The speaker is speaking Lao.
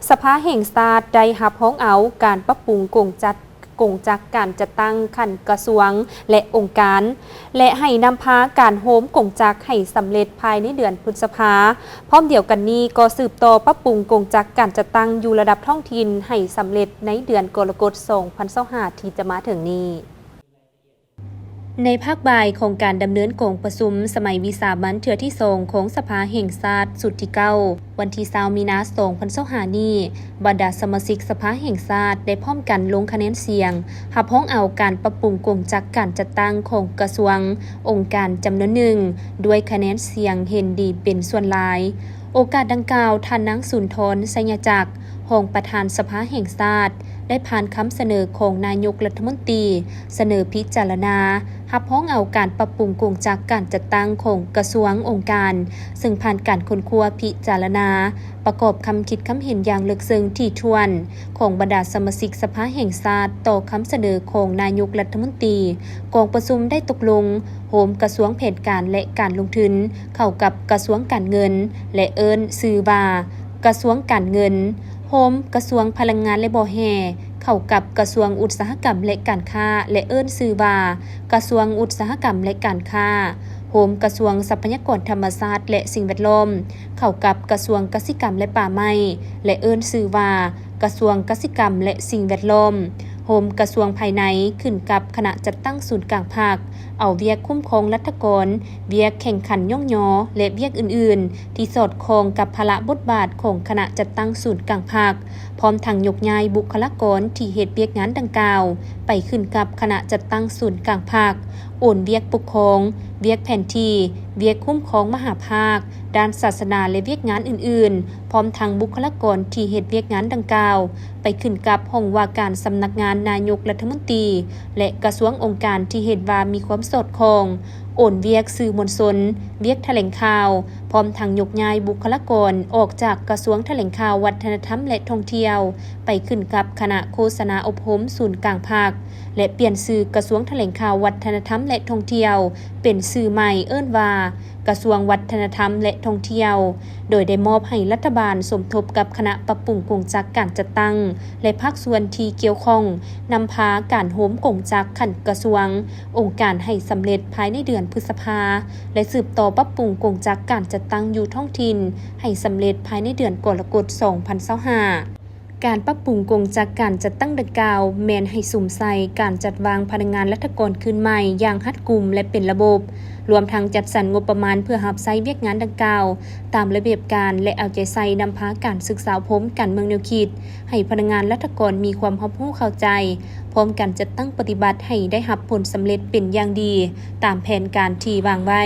ສະພາແຫ່ງຊາດໄດ້ຮັບຮອງເອົາການປັບປຸງກົງຈັດ ກົງຈັກການຈັດຕັ້ງຂັ້ນກະຊວງ ແລະ ອົງການ ແລະ ໃຫ້ນຳພາການໂຮມກົງຈັກໃຫ້ສຳເລັດພາຍໃນເດືອນພຶດສະພາ. ພ້ອມດຽວກັນນີ້ກໍສືບຕໍ່ປັບປຸງກົງຈັກການຈັດຕັ້ງຢູ່ລະດັບທ້ອງຖິ່ນໃຫ້ສຳເລັດໃນເດືອນກໍລະກົດ ສອງພັນຊາວຫ້າ ທີ່ຈະມາເຖິງນີ້. ໃນພາກບ່າຍຂອງການດຳເນີນກອງປະຊຸມສະໄໝວິສາມັນເທື່ອທີສອງຂອງສະພາແຫ່ງຊາດຊຸດທີເກົ້າ ວັນທີຊາວ ມີນາ ສອງພັນຊາວຫ້າ ນີ້, ບັນດາສະມາຊິກສະພາແຫ່ງຊາດໄດ້ພ້ອມກັນລົງຄະແນນສຽງຮັບຮອງເອົາການປັບປຸງກົງຈັກການຈັດຕັ້ງຂອງກະຊວງ, ອົງການຈຳນວນໜຶ່ງ ດ້ວຍຄະແນນສຽງເຫັນດີເປັນສ່ວນຫຼາຍ. ໂອກາດດັ່ງກ່າວ, ທ່ານນາງ ສຸນທອນ ໄຊຍະຈັກ ຮອງປະທານສະພາແຫ່ງຊາດ ໄດ້ຜ່ານຄຳສະເໜີຂອງນາຍົກລັດຖະມົນຕີ ສະເໜີພິຈາລະນາ ຮັບຮອງເອົາການປັບປຸງກົງຈັກການຈັດຕັ້ງຂອງກະຊວງ, ອົງການ, ເຊິ່ງຜ່ານການຄົ້ນຄວ້າພິຈາລະນາ ປະກອບຄຳຄິດຄຳເຫັນຢ່າງເລິກເຊິ່ງຖີ່ຖ້ວນຂອງບັນດາສະມາຊິກສະພາແຫ່ງຊາດຕໍ່ຄຳສະເໜີຂອງນາຍົກລັດຖະມົນຕີ. ກອງປະຊຸມໄດ້ຕົກລົງໂຮມກະຊວງແຜນການ ແລະ ການລົງທຶນ ເຂົ້າກັບກະຊວງການເງິນ ແລະ ເອີ້ນຊື່ວ່າກະຊວງການເງິນ, ໂຮມກະຊວງພະລັງງານ ແລະ ບໍ່ແຮ່ ເຂົ້າກັບກະຊວງອຸດສາຫະກຳ ແລະ ການຄ້າ ແລະ ເອີ້ນຊື່ວ່າກະຊວງອຸດສາຫະກຳ ແລະ ການຄ້າ, ໂຮມກະຊວງຊັບພະຍາກອນທຳມະຊາດ ແລະ ສິ່ງແວດລ້ອມ ເຂົ້າກັບກະຊວງກະສິກຳ ແລະ ປ່າໄມ້ ແລະ ເອີ້ນຊື່ວ່າກະຊວງກະສິກຳ ແລະ ສິ່ງແວດລ້ອມ, ໂຮມກະຊວງພາຍໃນ ຂຶ້ນກັບຄະນະຈັດຕັ້ງສູນກາງພັກ ເອົາວຽກຄຸ້ມຄອງລັດຖະກອນ, ວຽກແຂ່ງຂັນຍ້ອງຍໍ ແລະ ວຽກອື່ນໆ ທີ່ສອດຄ່ອງກັບພາລະບົດບາດຂອງຄະນະຈັດຕັ້ງສູນກາງພັກ, ພ້ອມທັງຍົກຍ້າຍບຸກຄະລາກອນທີ່ເຮັດວຽກງານດັ່ງກ່າວ ໄປຂຶ້ນກັບຄະນະຈັດຕັ້ງສູນກາງພັກ, ໂອນວຽກປົກຄອງ, ວຽກແຜນທີ່, ວຽກຄຸ້ມຄອງມະຫາພາກ, ດ້ານສາສະໜາ ແລະ ວຽກງານອື່ນໆ, ພ້ອມທັງບຸກຄະລາກອນທີ່ເຮັດວຽກງານດັ່ງກ່າວ ໄປຂຶ້ນກັບຫ້ອງວ່າການສຳນັກງານນາຍົກລັດຖະມົນຕີ ແລະ ກະຊວງອົງການທີ່ເຫັນວ່າມີຄວາມສອດຄ່ອງ, ໂອນວຽກສື່ມວນຊົນ, ວຽກຖະແຫຼງຂ່າວ, ພ້ອມທັງຍົກຍ້າຍບຸກຄະລາກອນອອກຈາກກະຊວງຖະແຫຼງຂ່າວ, ວັດທະນະທຳ ແລະ ທ່ອງທ່ຽວ ໄປຂຶ້ນກັບຄະນະໂຄສະນາອົບຮົມສູນກາງພັກ ແລະ ປ່ຽນຊື່ກະຊວງຖະແຫຼງຂ່າວ, ວັດທະນະທຳ ແລະ ທ່ອງທ່ຽວ ເປັນຊື່ໃໝ່ເອີ້ນວ່າ ກະຊວງວັດທະນະທຳ ແລະ ທ່ອງທ່ຽວ, ໂດຍໄດ້ມອບໃຫ້ລັດຖະບານສົມທົບກັບຄະນະປັບປຸງກົງຈັກການຈັດຕັ້ງ ແລະ ພາກສ່ວນທີ່ກ່ຽວຂ້ອງ ນຳພາການໂຮມກົງຈັກຂັ້ນກະຊວງ, ອົງການໃຫ້ສຳເລັດພາຍໃນເດືອນພຶດສະພາ ແລະ ສືບຕໍ່ປັບປຸງກົງຈັກການຈັດຕັ້ງຢູ່ທ້ອງຖິ່ນໃຫ້ສຳເລັດພາຍໃນເດືອນກໍລະກົດ ສອງພັນຊາວຫ້າ. ການປັບປຸງກົງຈັກການຈັດຕັ້ງດັ່ງກ່າວ ແມ່ນໃຫ້ສຸມໃສ່ການຈັດວາງພະນັກງານລັດຖະກອນຄືນໃໝ່ຢ່າງຮັດກຸມ ແລະ ເປັນລະບົບ, ລວມທັງຈັດສັນງົບປະມານເພື່ອຮັບໃຊ້ວຽກງານດັ່ງກ່າວຕາມລະບຽບການ ແລະ ເອົາໃຈໃສ່ນຳພາການສຶກສາອົບຮົມການເມືອງແນວຄິດ ໃຫ້ພະນັກງານລັດຖະກອນມີຄວາມຮັບຮູ້ເຂົ້າໃຈ, ພ້ອມກັນຈັດຕັ້ງປະຕິບັດໃຫ້ໄດ້ຮັບຜົນສຳເລັດເປັນຢ່າງດີຕາມແຜນການທີ່ວາງໄວ້.